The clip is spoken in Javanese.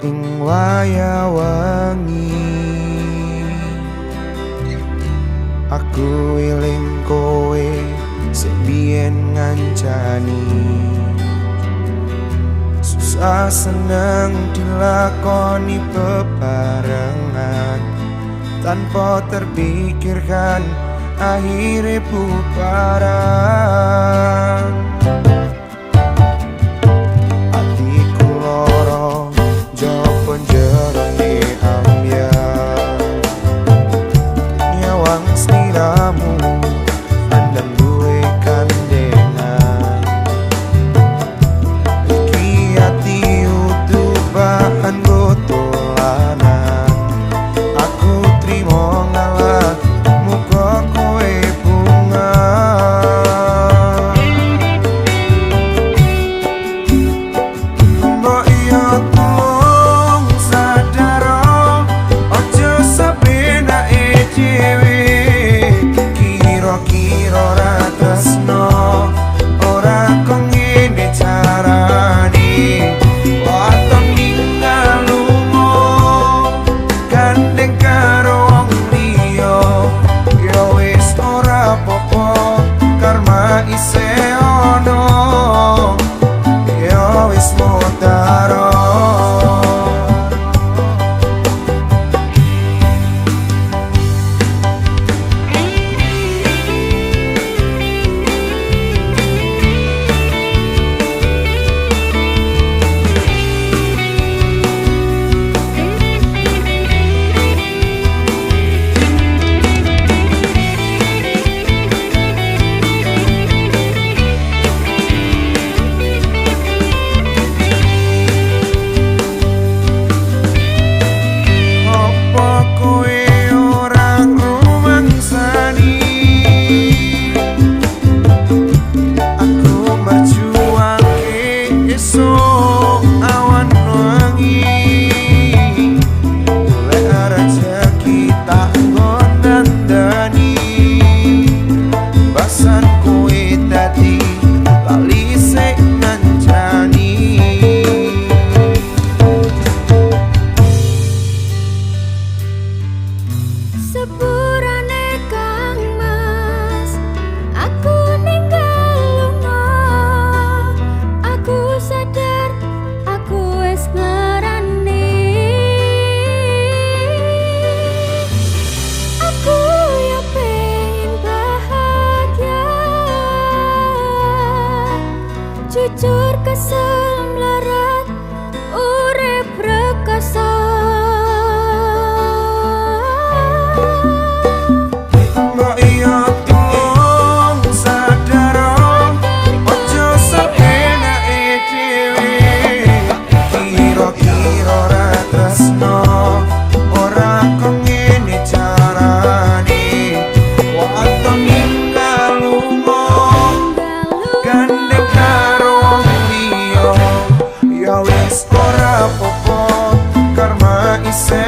Ing wayah wengi aku eling kowe sing biyen ngancani. Susah seneng dilakoni bebarengan tanpa terpikirkan akhire bubaran. Atiku loro jopo jerone ambyar, nyawang sliramu andang duwe kandengan. Iki ati utuh bahan go dolanan, aku trimo ngalah muga kowe bunga. Mbok iya tulung sadaro, ojo sabenake dhewe. Kira-kira ora tresno, ora kok ngene carane. Waton ninggal lunga gandeng karo wong liya, ya wis ora apa-apa karma isih ono, ya wis mutaro. Apa kowe ora ngrumangsani aku merjuangke esuk awan wengi, golek rezeki tak nggon dandani, basan kowe dadi tali sing ngancani. Sepurane Kang Mas, aku ninggal lunga. Aku sadar aku wis nglarani. Aku ya pengen bahagia, jujur kesel mlarat urip rekoso. Mbok iya tulung sadaro, ojo saenake dhewe. Kira-kira ora tresno, ora kok ngene carane. Waton ninggal lunga gandeng karo wong liya, ya wis ora apa-apa karma isih